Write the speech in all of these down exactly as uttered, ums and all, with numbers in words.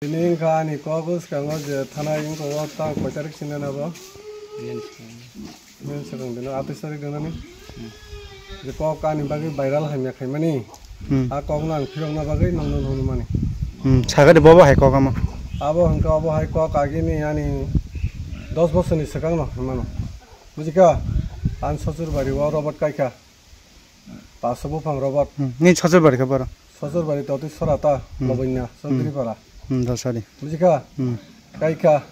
Tini wngkha ani kok bwskango je thanai wngkha o ta koi tarik sini nabo? Mel swkang dino, atais tarik dino ni? Je kok ani bagwi viral hamya khaimani. Hmm. A kok no ang phirokna bagwi nongno hwnmani. Hmm, sagadi bobo hai kok amo. Abo hwnkha obo hai kok agini ani dos bosorni swkangno hwnmano. Bujikha? Ang Sosurbari o robot kaikha. Paso buphang robot. Hmm, ni Sosurbari khe boro? Sosurbari totwi sorata, hmm, Lobonya, hmm, Chowdhury para. Hmm, Dasari. Bujikha? Hmm. Kaikha.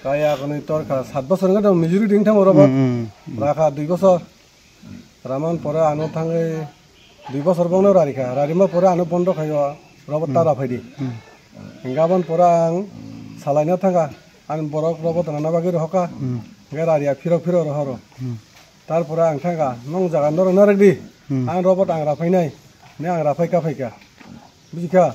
Kaya kwnwi torkha. Sat bosor wngkha tong majority wngthango robot. Hmm, hmm, hmm. Rakha dui bosor. Raman pore ano thangwi dui bosor bongno rarikha. Rarima pore ano bondo khaio robot, hmm, ta raphaidi. Hmm. Hingkhe aboni pore ang salaina thangkha. Ani borok robot rwna bagwi rohorkha. Hmm. Hingkhe rariya phirok phirok rohoro. Hmm. Tarpore ang thangkha, "Nong jaga norok narwk di, hmm, ang robot ang raphainai," hinwi ang raphai kaphaikha. Bujikha?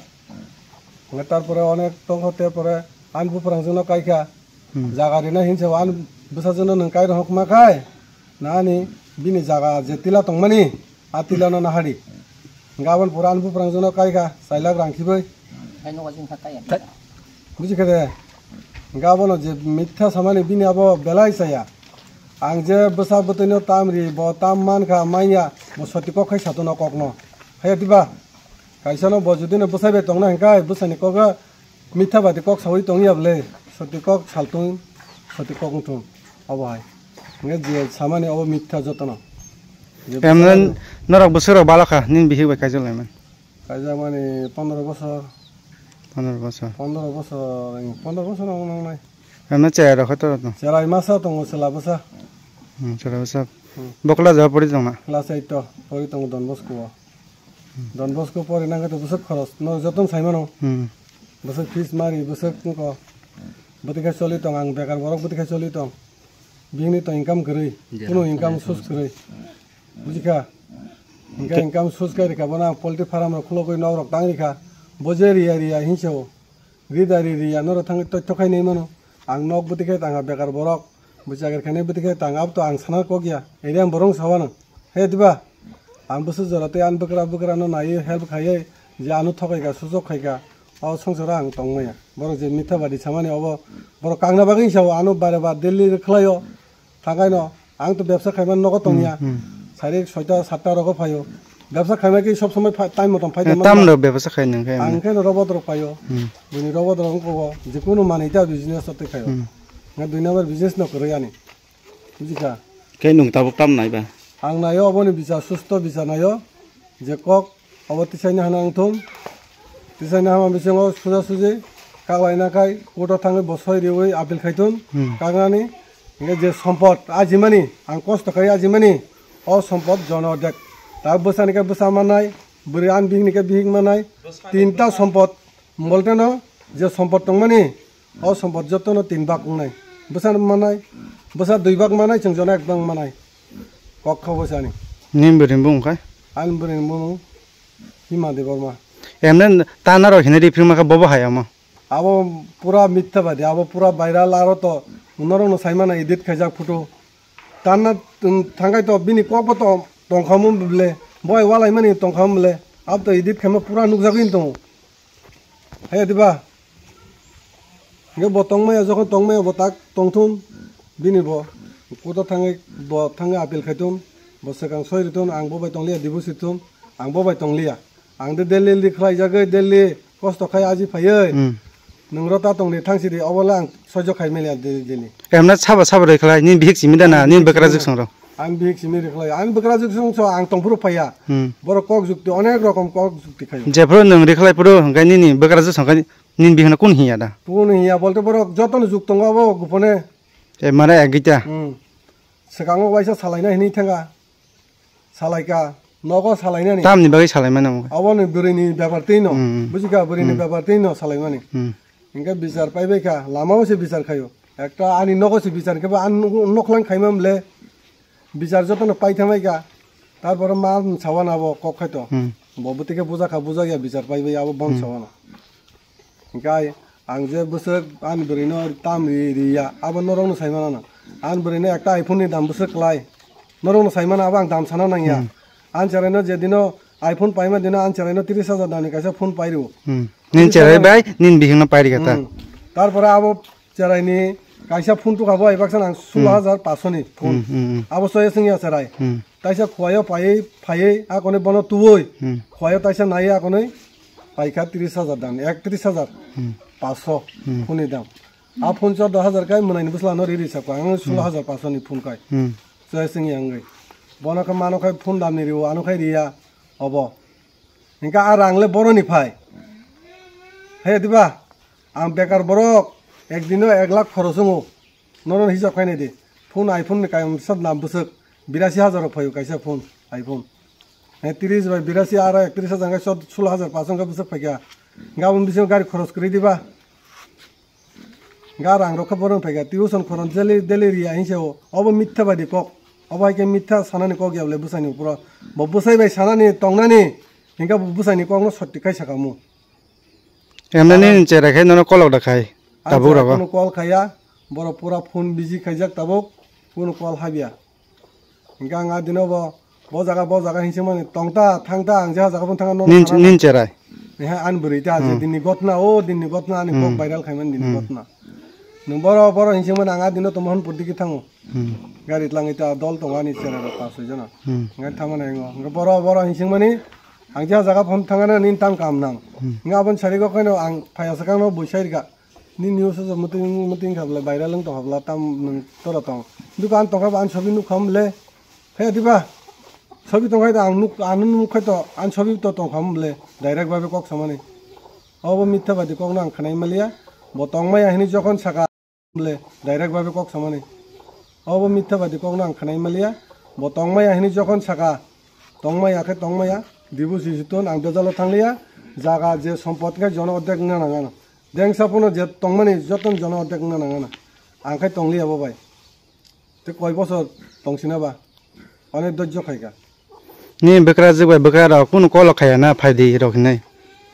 Hingkhe tarpore onek tongkha, tarpore ani buprangjwkno kaikha. Hmm. Jaga rina hinsa o ani bwsajwkno nwng kai rohorkma khai, na ani bini jaga je tila tongmani, a tilano nahadi. Hingkhe aboni pore ani buprangjwkno kaikha, chai lakh rang khibwi. Bujikha de? Hingkhe abono je mitha samani bini abo belai chaya. Ang je bwsa bwtwino tam ri, bo tam mankha, manya, bo soti kok khai sato no kokno. Haiya diba? Kaisano bo judino bwsai bai tongna hingkhe bwsani kokhe mitha bai kok saui tongya bwle. Soti kok saltung, soti kok wngthung. Obo hai. Hingkhe je samani obo mitha jotono. Je emne bwsai norok bwswk rok balokha, nini bihik bai kaijakh laimani? Kaijakmani pondro bosor. Pondro bosor. Pondro bosor, pondro bosor wng nangnai. Emne chera rok khe tora tong? Chera masa tongo, chwla bwsa. Hmm, chwla bwsa. Hmm. Bo class o pori tongna? Class eight o pori tongo Don Bosco o. Hmm. Don Bosco pori nang khe to bwswk khoros. No joto sai mano. Hmm. Bwswk fees mari, bwswk wngkho. Bwtwi khe choli tong, ang bekar borok bwtwi khe choli tong. Bini to income kwrwi. Jera, kunu income source kwrwi. Bujikha? Hingkhe income source khe rikha, bono ang poultry farm rok khulogwi nok rok tang rikha. Bo je riya riya hinsa o. Ri da ri riya norok thangwi toitho khai nai mano. Ang nok bwtwi khe tanga bekar borok. Bo chakri khainai bwtwi khe tanga, abo to ang sana kok ya. Area borok sawa nang. He diba? Ang bwswk jora tei ani bwkra bwkra no naiwi help khaiwi je ano thokai kha, suchok khai kha. O songsaro ang tong maya. Borok je mitha badi samani obo borok kangna bagwi sao ano bare ba Delhi khlaio. Thangkaino ang to bebsa khaimani nogo tongya. Hmm, hmm. Sari soita satta rogo phaio. Bebsa khaimani sob somoi phai, time motom phai. Eh, tamo. Tam rok bebsa khai nang khai. Ang khe robot rok phaio. Hmm. Bini robot rok wngkho jikunu manwi ta business o twi khaio. Hmm. Nga dui number business no kwrwi ani. Bujikha? Khe nwng tabuk tam nai ba? Ang naio oboni bichar, susto bichar naio. Je kok obo tisaini hana wngthum. Tisaini hama bisingo suja suji kaklaina khai court o thangwi bo soi riwi appeal khaithun. Hmm. Kaknani hingkhe je sompot ajimani, ang kosto khai ajimani, o sompot jono dek. Ta bwsani khe bwsa manai, bwrwi ani bihikni khe bihik manai. Tinta sompot, molteno je sompot tongmani, o sompot jotono tin bak wngnai. Bwsa manai, bwsa dui bak manai, chwng jono ek bak manai. Kok kha bwsani. Nini bwrwini bumung kha? Ani bwrwini bumung Hima Debbarma. Emne ta norok hinwi riphrima kha bobo hai omo? Abo pura mitha badi, abo pura viral, aro to norokno saimano edit khaijak photo. Tanna, um, thangkai to bini kokbo to tongkhamu bole, bo hai walaimani tongkhamu bole, abo to edit khaima pura nukjagwi tongo. Hai diba? Hingke bo tongmaya, jokhon tongmaya bo tak tongthun, bini bo kuto thangwi, bo thangwi appeal khaithun, bo swkang soi rithun, ang bo bai tongliya, divorce rithun, ang bo bai tongliya. Ang de Delhi li khlaijagwi, Delhi kosto khai aji phaiwi. Hmm. Nwng rota tongdi, thangsidi, obo le ang soijo khai manya Delhi, Delhi. Emna sabo, sabo rwkhlai, nini bihik simi da na, nini bwkrajwk song rok? Ang bihik simi rwkhlai, ang bwkrajwk song so, ang tongphuru phaiya. Hmm. Borok kok jukti, onek rokom kok jukti khaio. Jephuru nwng rwkhlai phuru, hwnkhe nini bwkrajwk song khe nini bihikno kun hiya da? Kun hiya bolte borok jotono juk tongo abo gupone. E mare agita. Hmm. Swkango waisa salaina hinwi thanga. Salaika, nogo salainani. Tamni bagwi salaimani omo khe? Aboni bwrwini bepar twi no. Hmm. Bujikha, bwrwini, hmm, bepar twi no salaimani. Hmm. Hingke bichar paibaikha, lamao se bichar khaio. Ekta ani nogo se bichar khe bo ani nuk-, noklang khaima mle bichar jotono paithamaikha. Tarpore ma sawana abo kok khaito. Hmm. Bo bwtwi khe bujakha, bujakya bichar paibai abo bom, hmm, sawana. Hingke ang je bwswk ani bwrwino tam ri, riya, abo norokno sai mano. Ani bwrwino ekta iPhone ni dam bwswk klai. Norokno sai mano, abo ang dam sana nangya. Hmm. Ani cheraino je dino iPhone paima dino ang cheraino tris hajar dani kaisa phone pairo. Hmm. Nin cherai bai, nin bihingno pairi kata. Hmm. Tarpore abo cheraini kaisa phone tukha bo ai baksa nang sulo hajar paso ni phone. Hmm, hmm, hmm. Abo soya singya cherai. Hmm. Taisa khuayo paiwi phaiwi akoni bono tuwi. Hmm. Khuayo taisa naiwi akoni paikha tris hajar dan, ek tris hajar Hmm. paso Hmm. phone ni dam. A phone chordo hajar kai mwnaini bwsla no riri sakha ang sulo hajar paso ni phone kai. Hmm. Soya singya wngwi. Bono khe mano khai phone dam ni riwo ano khai riya obo. Hinkhe a rang le boroni phai. He diba? Ang bekar borok ek dino ek lakh khoros wngo. Nono hisab khainai di. Phone iPhone ni kayam sat nam bwswk birasi hajar rok phaio kaisa phone iPhone. He tris bai birasi aro ek tris hajar wngkha sot sulo hajar paso wngkha bwswk phaikha. Gabon bisingo gari khoros kwrwi diba? Ga rang rok khe borok phaikha, tuition khorang daily, daily riya hinse o. Obo mitha bai di kok. Obo hai khe mitha sanani kok ya bole bwsai ni upro. Bo bwsai bai sanani tongnani, hinkhe bo bwsai ni kok no sotti khai saka mu. Emne ni cherai khai nono kolok da khai. Ang tabuk cherai rogo. Kunu call khaiya, borok pura phone busy khaijak tabuk, kunu call habya. Hinkhe ang a dino bo, bo jaga, bo jaga hinsingmani tongta, thangta, ang jeha jaga phano thangna norok Nin, thangna. Nin cherai. Eha, ani bwrwi ta je Hmm. dinni gotna, o dinni gotna, ani kok Hmm. viral khaimani dinni Hmm. gotna. Nwng boro, boro hinsingmani ang a dino tongma hwn purdiki thango. Hmm. Gari tlangwi ta dol tongo ani cherai rok pas soi jona. Hmm. Ngai thamani ang o. Ngai boro, boro hinsingmani ang jeha jaga phano thangna nin tam kam nang. Hmm. Ngai aboni sari go khaino ang phaiya sakang no bui sai rika. Ni news o muting muting khabla viral wng tong khabla tam nwng tora tong. Dukan tong kha ba an sobi nuk kham le. Phai diba? Sobi tong khai da ang nuk an nuk khai to an sobi to tong kham le. Direct babe kok samani. Obo mitha badi kok no ang khnai maliya. Bo tong maya hini jokhon saka le. Direct babe kok samani. Obo mitha badi kok no ang khnai maliya. Bo tong maya hini jokhon saka. Tong maya khe tong maya. Dibu sisi ton ang bejalo thang liya. Jaga je sompot khe jono ordek wngna nang ano. Dengsa phano je tongmani jotono jono ordek wngna nang ano. Ang khai tong liya bo bai. Te koi bosor tong sina ba. Onek dojjo khai kha. Ni bwkrajwk bai bwkra rok kunu call khaiya na phaidi rok hinwi.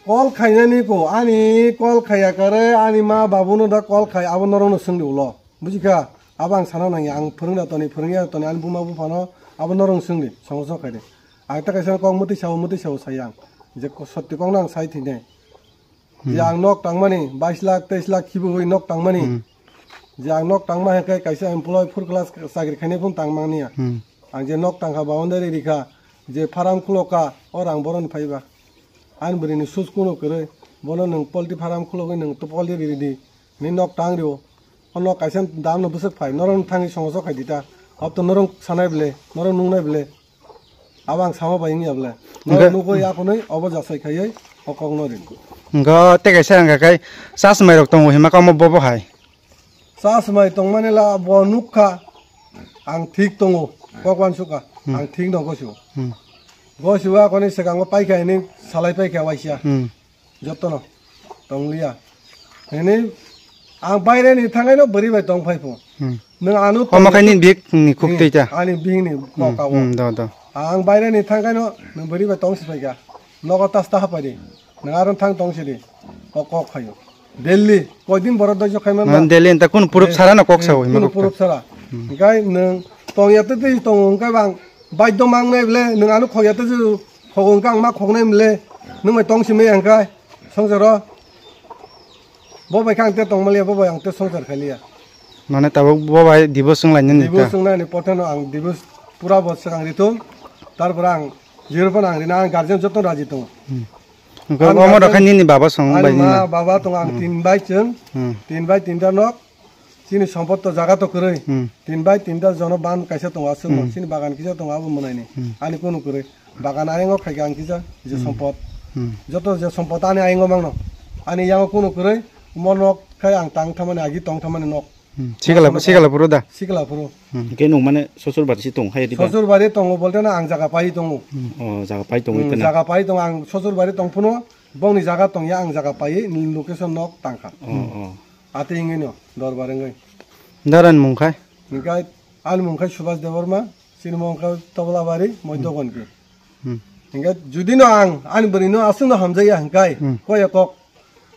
Call khainani ko ani call khaiya kare ani ma babu no da call khai abo norok no swngdi ulo. Bujikha? Abo ang sana nangya ang phwrwngna toni phwrwngya toni ani buma buphano abo norok swngdi songo sok khaidi. Ang ta kaisa kok mwtwi sao mwtwi sao sai ang. Je ko-, sotti kok no ang sai thwinai. Je Hmm. ang nok tangmani bais lakh teis lakh khibiwi nok tangmani. Hmm. Je ang nok tangma hai khe kaisa employee full class chakri khainai phano tangmani ya. Hmm. Ang je nok tangkha boundary rikha je farm khulokha o rang boroni phaiba. Ani bwrwini sus kuno kwrwi bono nwng poultry farm khulogwi nwng to poultry ridi. Ni nok tang rio. O nok kaisa dam no bwswk phai norok thangwi songo sok khai dita. Ob to norok sanai ble norok nungnai ble. Abo ang sama bai wngya bwle. Hwnkhe Norok nugwi akhonwi obo jasai khaiwi o kok no ring. Hwnkhe tei kaisa hwnkha khe chasmai rok tongo hima kamo bobo hai. Chasmai tongmani la bo nukha. Ang thik tongo. Kok wansukha. Hmm. Ang thik no gosio. Hmm. Gosio akhonwi swkango paikha hini salai paikha waisa. Hmm. Jotono tongliya. Hini ang baire ni thangai no bwrwi bai tong phai pho. Hmm. Nwng ano Omo khai ni bik ni khuk twi ta. Ani bihing ni Hmm, kok abo. Hmm, do, do. Ang baire ni thangai no nwng bwrwi bai tong si phai kha. Nogo tas ta hapai di. Nwng aro thang tong si di. Kok kok phaio. Delhi koi din borok dojo khai man. Delhi ta kun purup sara no kok sa hoi ma kok ta. Purup sara. Hmm. Hinkhe nwng tong ya twi twi tong hinkhe bang baidyo mang nai ble nwng ano khok ya twi twi khok hinkhe ang ma khok nai ble nwng bai tong si mai hinkhe. Songsaro bo bai khe ang te tongmaliya, bo bai ang te songsar khailiya. Mane tabuk bo bai divorce wng lainani ta? Divorce wng nani potheno ang divorce pura bo swkang ritung. Tarpore ang zero phano ang rina ang guardian joto raji tongo. Hmm. Omo rokha nini baba song bai nini. Baba tongo ang tin bai chwng. Hmm. Tin bai tinta nok. Chini sompot to jaga to kwrwi. Hmm. Tin bai tinta jono ban kaisa tongo aswk Hmm. Chini bagan kisa tongo abo mwnaini. Hmm. Ani kunu kwrwi. Bagan ayang o khaikha ang kisa je Hmm. Sompot. Hmm. Joto je sompot ani ayang o mangno. Ani yang o kunu kwrwi mo nok khai ang tang thamani agi tong thamani nok. Hmm. Sikala, sikala puro da? Sikala puro. Hmm. Hwnkhe nwng mane Sosur bari si tong hai diba? Sosur bari tongo bolte na ang jaga pai tongo. Hmm. Oh, jaga pai tongo Hmm, itena. Jaga pai tongo ang Sosur bari tong phuno bongni jaga tongya ang jaga pai location nok tangkha. Oh, oh. Ate ingino dorbar wngwi. Daran mungkhai? Hwnkhe ani mungkhai Subhas Debbarma. Chini mungkha Toblabari, Moidogonki. Hmm. Hinkhe judino ang ani bwrwino aswkno hamjakya hinkhai, Hmm. Koya kok.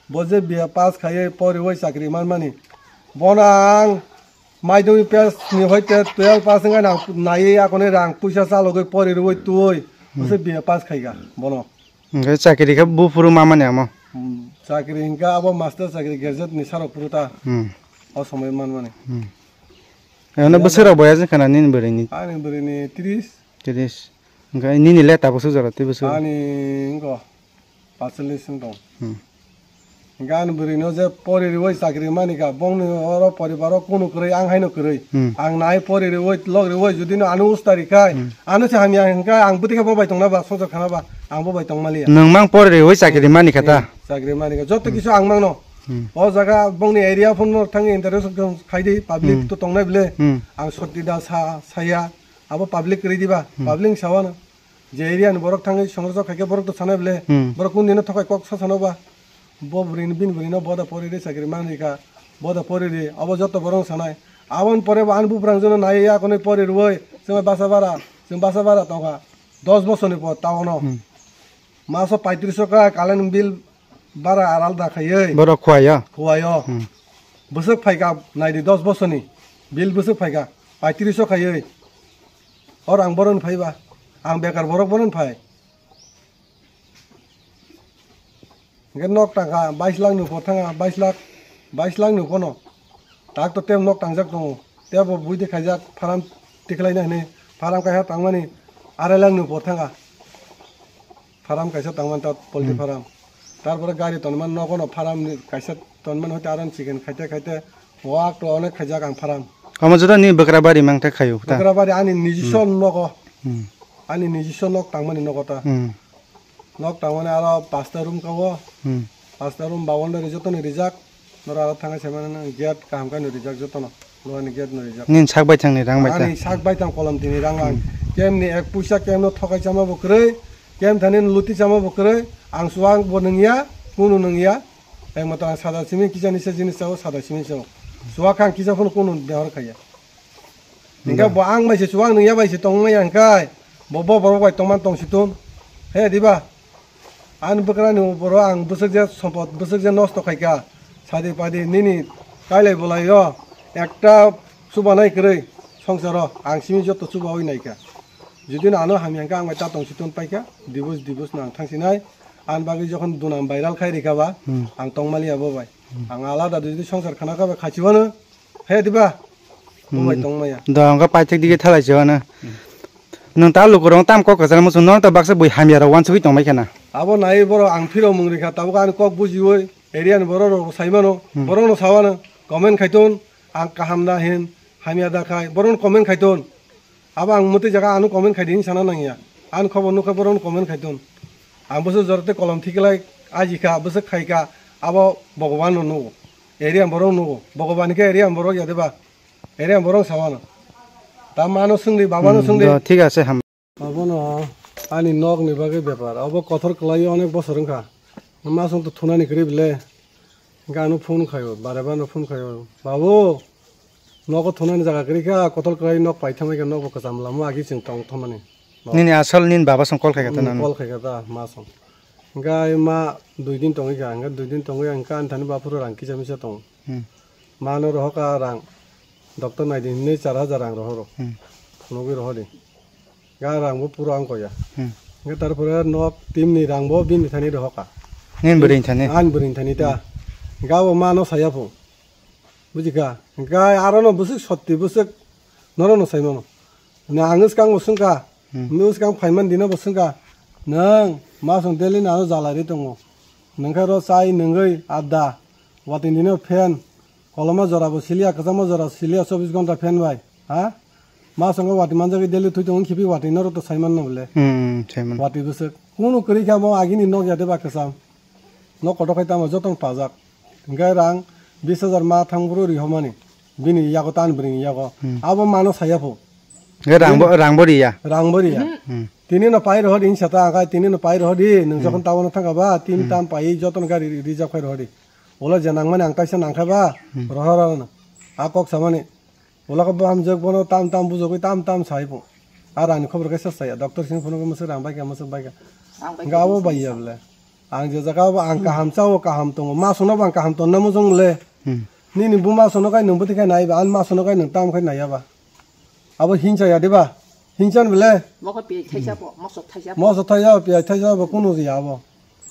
Bo je B A pass khaiwi poriwi chakri manmani. Bono ang madhyamik pass ni hoite twelve pass wngkha nang naiwi akonwi rang puisa chalogwi pori rwui twiwi. Bwswk B A pass khaika bono. Hwnkhe chakiri khe buphuru mamani amo. Hmm, chakiri hwnkhe abo master chakiri graduate ni sarok phuru ta. Hmm. O somoi manmani. Hmm. Ano bwswk rok boya jwng khana nini bwrwini? Ani bwrwini tris. Tris. Hwnkhe nini le tabuk suk jora tei bwswk? Ani wngkha pasallis wng tong. Hmm. Hwnkhe ani bwrwino je pori riwi chakiri manikha, bongni oro poribaro kunu kwrwi, ang haino kwrwi. Hmm. Ang nai pori riwi, lok riwi, judino ano usta rikhai, hmm, ano se hamya hwnkhe ang bwtwi khe bo bai tongna ba, songchar khana ba, ang bo bai tongmaliya. Nwng mang pori riwi chakiri manikha ta? Hmm, chakiri manikha. Joto kisu ang mangno. Hmm. O jaga bongni area phone no thangwi interaction khai di, public, hmm, to tongnai bwle. Hmm. Ang soti da sa, saya, abo public kwrwi diba, hmm, public sawano. Je area ni borok thangwi songrok khaikhe borok to sanai bwle. Hmm. Borok kun dino thokai kok sa sano ba. Bo bwrwini bini bwrwino boda pori ri chakiri manrikha. Boda pori ri abo joto borok sanai. Aboni pore bo ani buprang jono nai ya konwi pori rwoi chwng basa bara, chwng basa bara tongkha. Dos bosorni por taono. Hmm. Maso paitris ka kalan bill bara alada khaiwi. Borok khuayo. Khuayo. Hmm. Bwswk phaika naidi dos bosorni bill bwswk phaika paitris khaiwi. O rang boron phaiba. Ang bekar borok boron phai. Hwnkhe nok tangkha bais lakh ni upor thangkha, bais lakh, bais lakh ni upor no. Tak to tei nok tangjak tongo. Tei bo buidi khaijak farm tikhlaina hinwi farm kaisa tangmani arai lakh ni upor thangkha. Farm kaisa tangmani ta poultry, hmm, farm. Tarpore gari tonmani nogo no farm ni kaisa tonmani hoite aro chicken khaite khaite wak to onek khaijak ang farm. Omo joto ni bwkra bari mang thai khayo ta? Bwkra bari ani nijiswa, hmm, nogo. Hmm. Ani nijiswa nok tangmani nogo ta. Hmm. Nok tangmani aro pasta room ka o. Hmm. Pasta room boundary jotono rijak. Norok aro thangwi saimano gate kaham khe no rijak jotono. Luhani gate no rijak. Nini sak baithang ni rang bai ta? Ani sak baithang kolom tini rang ang. Hmm. Kemni ek puisa kemno thokai chama bo kwrwi, kem thani luti chama bo kwrwi. Ang suang bo nungya, kunu nungya. Ek matro ang sada simi kisa nisa jinis sao, sada simi sao. Suak ang kisa phano kunu dehor khaiya. Hingke bo ang bai se chuwang nung ya bai se tong maya hingkai bo, bo borok bai tongman tong si tun. He diba? Ani bwkrani boro ang bwswk je sompot, bwswk je nosto khaika. Sadi padi nini kailai bolai o ekta chubanai kwrwi songsaro ang simi joto chubawi naika. Judino ano hamya hingke ang bai ta tong si tun paika. Dibus, dibus no ang thang sinai. Ani bagwi jokhon dunam viral khai rikha ba, hmm, ang tong maliya bo bai. Hmm. Ang alada jodi songsar khana kha ba khachi wano. He diba? Tongbai, hmm, tongmaya. Dong ka paithak dige thalai se hwana. Hmm. Nwng ta lukurok tam kok kwchar muchung, nwng ta baksa bui hamya rok wansugwi tongbai khana. Abo nai borok ang phiro mung rikha, tabuk ani kok bujiwi area ni borok rok sai mano, hmm, borok no sawano comment khai ton, ang kaham da hin, hamya da khai, borok no comment khai ton. Abo ang mwtwi jaga ano comment khai di hinwi sana nangya. Ani khobor nukha borok no comment khai ton. Ang bwswk jora tei kolom thiklai ajikha, bwswk khaikha, abo Bhagwan no nugo. Area borok nugo. Bhagwan khe area borok ya deba? Area borok sawano. Ta mano swngdi, babano, hmm, swngdi. Do, thik ase, ham. Abono ani nok ni bagwi bepar. Abo kotor kwlai onek bosor wngkha. Masong to thunani kwrwi bele. Hingke ano phone khaio, bare bare no phone khaio. Babu, nogo thunani jaga kwrwi kha, kotor kwlai nok paithangbai kha, nokbo kwcham lama agi chwng tong thangmani. Nini asol nini baba song call khai kha ta, hmm, nang? Call khai kha ta, ma song. Hingke ai ma dui din tongwi kha, hingke dui din tongwi ang kha ani thani baphuru rang kisa misa tongo. Hmm. Ma no rohor kha rang, doctor nai di hinwi char hajar rang rohoro. Hmm. Phunugwi rohor di. Ga rang bo puro ang koya. Hmm. Hingke tarpore nok team ni rang bo bini thani rohor kha. Nini bwrwi thani? Ani bwrwi thani ta. Hmm. Ga bo ma no saya phu. Buji kha. Hingke aro no bwswk sotti bwswk noro no sai mano. Na ang swkang bo swngkha. Hmm. Nwng swkang phaiman dino bo swngkha. Nwng masong daily nano jalai ri tongo. Nwng khe ro chai nwngwi adda. Watwi dino fan. Koloma jora bo siliya, kwchangma jora siliya, chobbish ghonta fan bai. Ha? Masongo watwi manjagwi daily thwi tongo, khibi watwi noro to saiman no bole. Hmm, saiman. Watwi bwswk. Kunu kwrwi kha mo agini nok ya de ba kwcham. Nok kotor khai tamo jotono pajak. Hingke rang bish hajar ma thang buru ri homani. Bini yago tan bwrwini yago. Hmm. Abo mano saya pho. Hingke rang bo, rang bo riya. Rang bo riya. Hmm. Tini no pai rohor di hinsa ta, akai tini no pai rohor di, nwng, hmm, jokhon taono thangkha ba, tin, hmm, tam pai jotono gari ri-, reserve khai rohor di. Ulo je nangmani ang kaisa nangkha ba, hmm, rohor rohor no. A kok samani. Ulo khe bo hamjak bono tam tam bujogwi tam tam sai bo. A rani khobor khe sas saya. Doctor sini phunukgwi mwswk rang bai kha, mwswk bai kha. Ang bai kha, abo bai ya bwswk bwle. Ang je jaga bo ang kaham chao, kaham tongo. Ma sono bo ang kaham tonna mojong le. Hmm. Nini buma sono kai nwng bwtwi khai nai ba, ani ma sono kai nwng tam khai nai ya ba. Abo hinsa ya de ba? Hinchan bele. Mokho piyaj thaisa bo, mosok thaisa bo. Mosok thaisa bo, piyaj thaisa bo, kunu riya bo.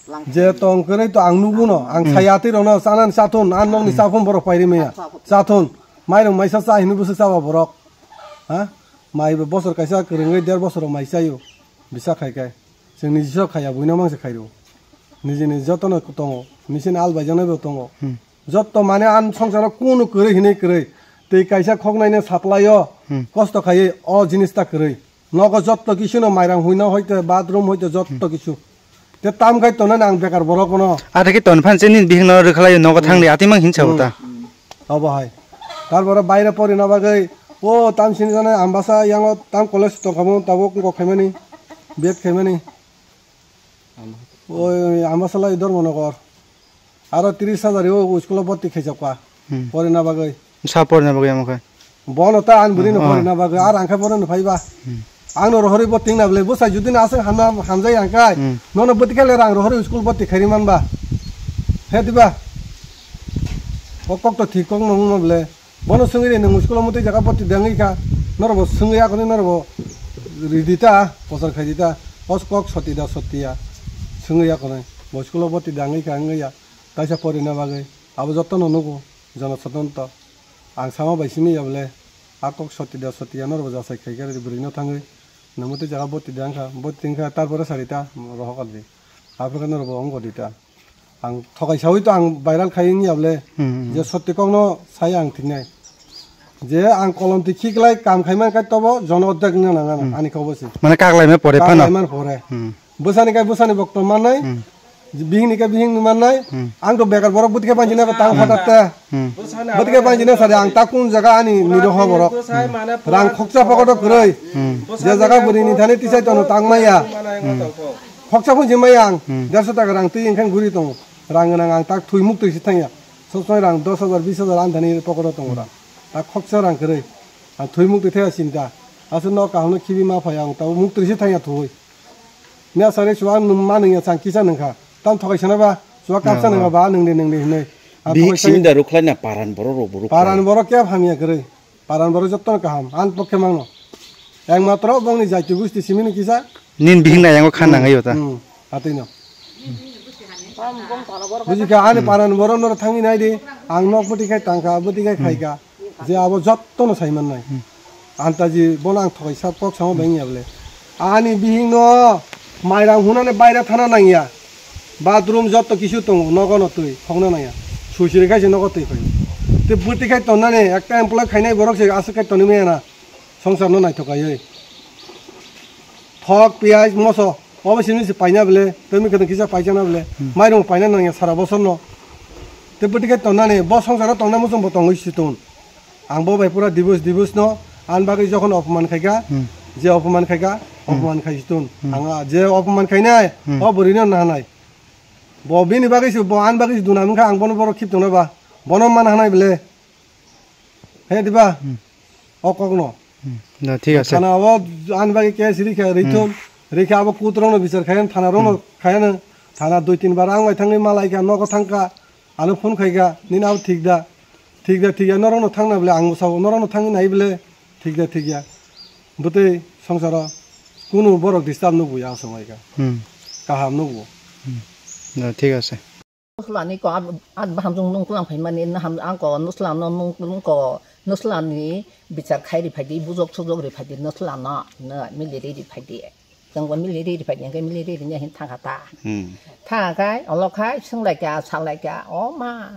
Lang Je tong kwrwi to ang nuguno, ang Hmm. saya twi rono, chanan chathun, an nokni Hmm. chaphun borok pairi maya. Ang kha bo. Chathun, mairung maisa cha hinu bwswk chaba borok. Ha? Mai bo bosor kaisa kwrwngwi der bosoro mai chayo. Bisa khai khai. Chwng niji sok khaiya, buino mangsa khairo. Niji niji jotono tongo. Machine al baijaknai bo tongo. Hmm. Jotto mane an songsaro kunu kwrwi hinwi kwrwi. Tei kaisa khoknaino supply o Hmm. kosto khaiwi o jinis ta kwrwi. Nogo jotto kisu no mairang huino hoite bathroom hoite jotto kisu. Te tam khai tonani ang bekar borok bono. Atha khe ton phan chini bihik no rwkhalai nogo thangdi Hmm. atimang hinsa Hmm. uta. Obo hai. Tar pore baire porina bagwi o tam sini jana Ambasa yango tam college tongkhamu tabuk kok khaimani. B Ed khaimani. Oi, Ambasa lai Dharmanagar. Aro tris hajar o school o bhorti khaijak pa. Hmm. Porina bagwi. Sa porina bagwi amo khe. Bono ta an buri no Hmm. porina bagwi. Ar ang khe bono no phaiba. Hmm. Ang no rohori bhorti na bwle. Bwsa judi na aswk hamna hamjai ang kai. Hmm. Nono bwti khe le rang rohori school bhorti khairi manba. He diba? O kok to thik kok no wngma bwle. Bono swngwi ri, nwng school o mwtwi jaga bhorti dangwi kha, norok bo swngwi akhonwi norok bo ridita, pochor khaidita, o kok sotida sotiya swngwi akhonwi bo school o bhorti dangwi kha wngya, kaisa porina bagwi abo jotono nugo, jonosadanto. Ang sama bai simi ya bole, a kok sotida sotiya norok bo jasai khaikha, bwrwino thangwi nwng mwtwi jaga bhorti dangkha, bhorti wngkha, tarpore sarita rohok aldi, aphuru khe norok bo wngkha dita. Ang thokai sawi to ang viral khai wngya bole. Hmm. Je sotti kokno sai ang thiknai. Je ang kolom ti khiklai kam khai man kai tobo jono dek na nang Hmm. ani kobo se. Mane kaklai me pore phano. Kaklai man pore. Hmm. Bwsani kai bwsani bokto mannai. Hmm. Bihing ni kai bihing ni mannai. Hmm. Ang to bekar borok bwtike panjina tang Hmm. phatak ta. Hmm. Bwtike panjina sari ang ta kun jaga ani miro ho borok. Rang khoksa pokoto kwrwi. Hmm. Je jaga bwrwi ni thani tisai tono tang maya. Hmm. Khoksa phunsi maya ang, Hmm. derso taka rang twi wngkha guri tongo. Rang gwnang ang tak thwi muktwi se thangya. Sob somoi rang dos hajar, bis hajar anthani pokoto tongo rang. Tak khoksa rang kwrwi. Ang thwi muktwi thaya sinta. Aswk nok kaham no khibi ma phai ang tabo muktwi se thangya thwi. Nya sari chuwa nung ma nungya chang kisa nungkha. Tam thokai sana ba, chuwa kapsa Oh, nungkha oh. ba, nungdi nungdi hinwi. Ang Bihik thokai simi sai- da rukhlai na paran borok rok bo rukhlai. Paran borok kya hamya kwrwi. Paran borok jotto no kaham, ang pokhe mangno. Ekmatro bongni jaiti gusti simini kisa. Nin bihik na yango khan Hmm. nangai ota. Hmm. Atwino. Bujikha ani Hmm. paran borok noro thangwi nai di. Ang nok bwtwi khai tangkha, bwtwi khai Hmm. khaikha. Je abo jotto no saiman nai. Hmm. Antaji bono ang thokai sa kok sama bengya bole. Ani bihik no mairang hunane baira thana nangya. Bathroom jotto kisu tongo, nogo no twi, khokna nangya. Suisiri khai se nogo twi phai. Te bwtwi khai tonnani, ekta employee khainai borok se aswk khai toni maya na. Songsar no naithok kaiwi. Thok, piyaj, moso, obo simi se paina bole, temi kheno kisa paijana bole. Hmm. Mairung paina nangya sara bosor no. Te bwtwi khai tonnani, bo songsaro tongna muchung bo tongwi si ton. Ang bo bai pura dibus dibus no, an bagwi jokhon opoman khaikha, Hmm. je opoman khaikha, Hmm. opoman khai si ton. Hmm. Ang a je opoman khainai, Hmm. o bwrwi no nahanai. Bo bini bagwi se, bo an bagwi se duna wngkha, ang bono borok khib tongna ba. Bono mana hanai bole. He diba? Hmm. O kokno. Hmm. Na, thik ase. Thana o an bagwi case rikha, rithon, Hmm. rikha abo kut rokno bichar khayan, thana rokno Hmm. khayan. Thana dui tin bar ang bai thangwi malai kha, nogo thangkha. Ano phone khaikha, nini abo thik da, thik da, thik ya, norokno thangna bole, ang bwsao norokno thangwi nai bole, thik da, thik ya. Bwtwi songsaro kunu borok disturb nukbo ya, ang swngwi kha. Hmm. Kaham nukbo. Hmm. Na, thik ase. Nuslani ko, ab-, ab-, bahamjwng nung tlang phaimani, naham, ang ko nuslano nung, nung ko nuslani bichar khai ri phaidi, bujok sujok ri phaidi nuslano, no, mili ri ri phaidi. Jangwa mili ri ri phai jangwa mili ri ri nya hin thangkha ta. Hmm. Thangkha khai, olo khai, swnglai kha, salai kha, o ma.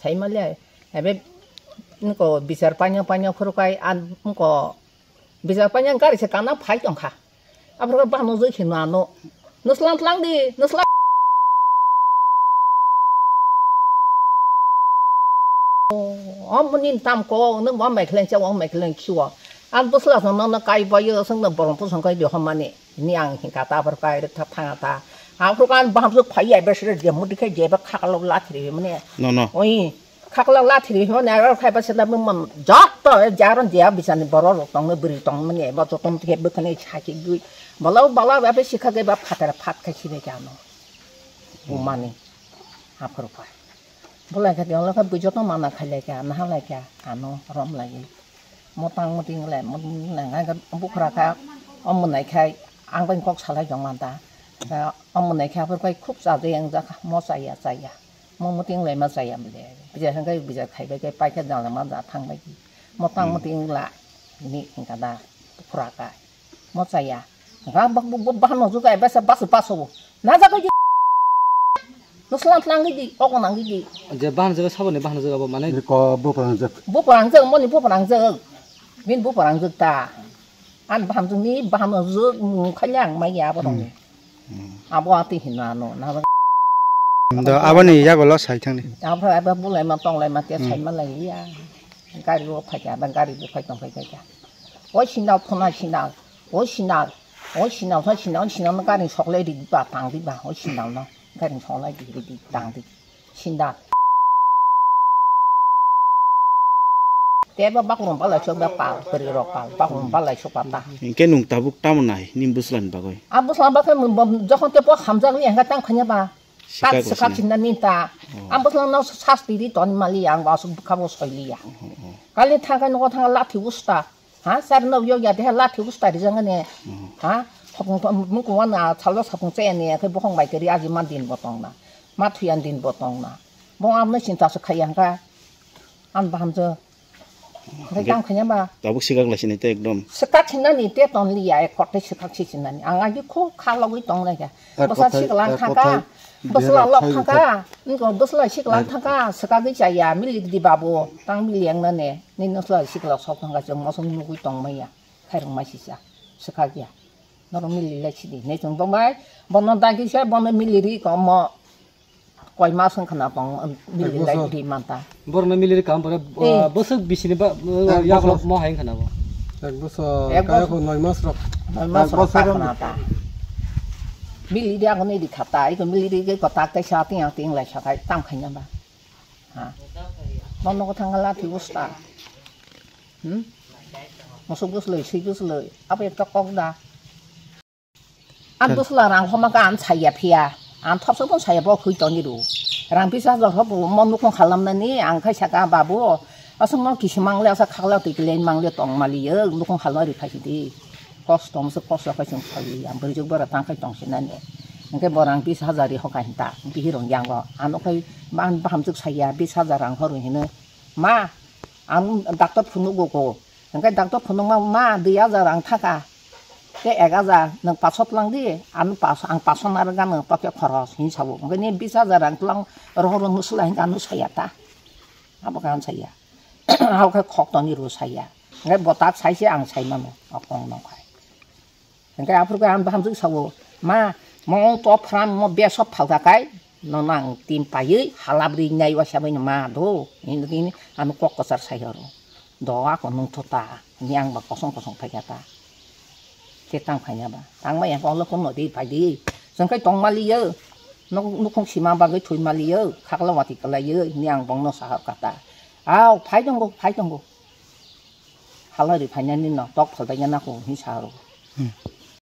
Sai ma le, ebe, nko bichar panya panya phuru khai, an, nko bichar panya gari se kana phai tongkha. Aphuru khe bano joi khe nano. Nuslang tlang di, nuslang. O muni tam ko, nung bo mai khleng cha, o mai khleng khiwa. An bwsla sa no, no kai ba yo, sung no borong pusong kai di homani. Ni ang hin ka ta, aphuru kai re ta, thang ta. Aphuru kan baham su phai ya, be sre je, mudi kai je, be khakalo la thiri mani. No, no. Oi, khakalo la thiri mani, aro khai ba se da mum mam, jat to, jaron je, bisani borok rok tong, bwrwi tong mani, ba jotom ke, bwkhani cha ki gui. Bala, bala, be sikha ke ba phatar phat khai si be kano. Bumani. Aphuru kai. Bolai kha, tiyang lai kha, bui joto mana khai lai kha, naha lai kha, ano rom lai. Motang muting le, muting le, ngai ga bukhra kha, omo nai khai, ang bai kok salai jong manta. Omo nai kha, aphuru khai khub chajai ang jakha, mo chaya, chaya. Mo muting le ma chaya bole. Bija hangkai bija khai bai khai pai kha jang ma ja thang bai. Motang muting la, ni hingka da, bukhra kha. Mo chaya. Ga bak bu bahan no jugai basa basu basu. Na jago. Nuslan tlang di, ogo nang di. Je bahan jaga sabo ni bahan jaga bo mane. Ko bo parang jak. Bo parang jak, moni bo parang jak. Min bo parang jak ta. An bahan jung ni bahan jung mung khalyang mai ya bo dong. Abo ati hinna no. Na. Da aboni yago lo sai thang ni. Abo abo bulai ma tong lai ma te sai ma lai ya. Gari bo phai ya, gari bo phai tong phai ya. O sinal phona sinal. O sinal. O sinal tha sinal sinal no gari sok lai di ba tang di ba. O sinal no gari sok lai di di tang di. Sinda. Teba bakrong balai sok ba pal, kari rok pal, bakrong balai sok ba ta. Hingke nung tabuk tamo nai, nim buslan bagoi. A buslan bagoi, jokhon te po hamjak li hingka tang khanya ba. Sikak sikak sinda ni ta. Ang buslan no sas tiri ton mali ang ba sok bukha bo soi li ya. Kali thangka no thangka lathi usta. Ha, sar no yo ya de lathi usta ri jang ne. Ha, hokong to mung ko wana chalo sapung che ne, ke bohong bai kari aji man din botong na. Ma thuyan din botong na. Bo amne chinta se khaya hingka. An baham je. Ngai kam khanya ba. Tabuk sikak lai sini te ekdom. Sikak sina ni te ton li ya, ek kote sikak si sina ni. Ang agi khu kha logoi tong na ya. Bosla siklang thangka. Bosla lok thangka. Niko bosla siklang thangka. Sikak gi chaya, milik di babu. Tang milik ang na ne. Nini sla sikla sok thangka chwng mosong nugwi tong maya. Khairok mai sisa. Swkak ya. Norok mili lai sidi. Nei chwng bongbai. Bono dagi se bono mili ri komo. Koi mas wng khna bong mili lai ri manta. Borno mili ri kam bore bosok bisini ba yak lok mo hai khna bo. Ek bosor. Ek bosor. Kaya ko noi mas rok. Noi mas rok khna ta. Mili ri agon ri khata. Iko mili ri ko tak tai sa ting ting lai sa kai tam khanya ba. Ha. Bono ko thangala thi usta. Hmm? Mosok bwslwi, swi bwslwi, abo ekta kok da. Ang bwsla rang homa ka ang saya phiya. Ang thopsa pun saya bo khui toni ru. Rang pisa jor hobo mo nukung khalam nani ang khai saka babu. Asung no kisi mangle asa khakla twi kile mangle tong mali yo nukung khalam ri khai di. Kosto mosok kosto khai sung khai ang bwrwi jok bwra tang khai tong sinani. Hingke bo rang pisa jari hokai hinta. Bihirong yango. Ano khai ban baham juk saya bis hajar rang horu hino. Ma, ang doctor phunugo ko. Hingke doctor phunukma ma dui hajar rang thaka. Te ek hajar nwng paso tlang di, ang paso, ang paso narwk gana nwng poke khoros hin sabo. Hingke ni bis hajar rang tlang rohor nwng sula hingke ano saya ta. Abo kan saya. Hao khe khok toni ro saya. Hingke botak sai se ang sai mano. Okong nong khai. Hingke aphuru khe ang bahamjwk sao, "Ma, mo ong to phram mo beso phalta kai, nono ang tin paiwi halabri nai waisa bai no ma do," hini hini ano kok kwchar sai oro. "Do ako nung tho ta," hini ang ba kosong kosong phai kha ta. Khe tang phai ya ba. Tang ma ya kolo kono di phai di. Chwng khe tong mali yo. Nuk-, nukhung sima bagwi thwi mali yo. Khakla wati kwlai yo. Hini ang bongno sa kha ta. "Ao, phai tongo, phai tongo." Halari phainani no tok phalbai ya nako hini sa ro. Hmm.